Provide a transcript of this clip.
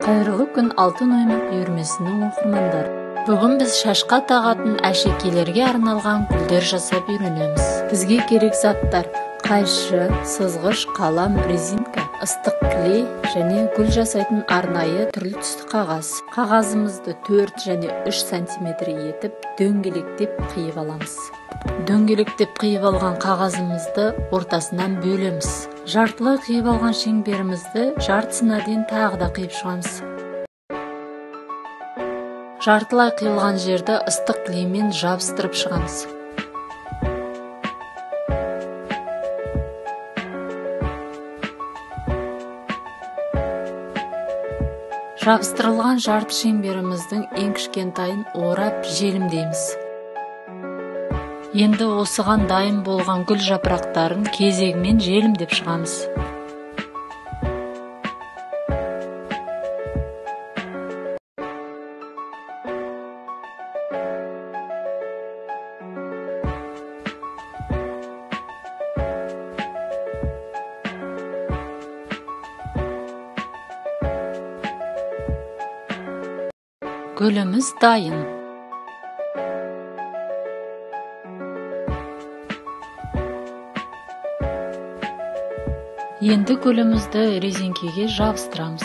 Қайырлы күн, Алтын оймақ үйірмесінің оқырмандары. Бүгін біз шашқа тағатын әшекейлерге арналған гүлдер жасап үйренеміз. Бізге керек заттар: қайшы, сызғыш, қалам, резинка, ыстық клей және гүл жасайтын арнайы түрлі түсті қағаз. Қағазымызды 4 және 3 сантиметр етіп дөңгелектеп қиып аламыз. Дөңгелектеп қиып алған қағазымызды ортасынан бөлеміз. Жартылай қиып алған шеңберімізді жартысына дейін тағы да қиып шығамыз. Жартылай қиылған жерді ыстық клеймен жабыстырып шығамыз. Жабыстырылған жарты шеңберіміздің ең кішкентайын орап желімдейміз. Енді осыған дайын болған гүл жапырақтарын кезегімен желімдеп шығамыз. Гүліміз дайын. Енді гүлімізді резеңкеге жабыстырамыз.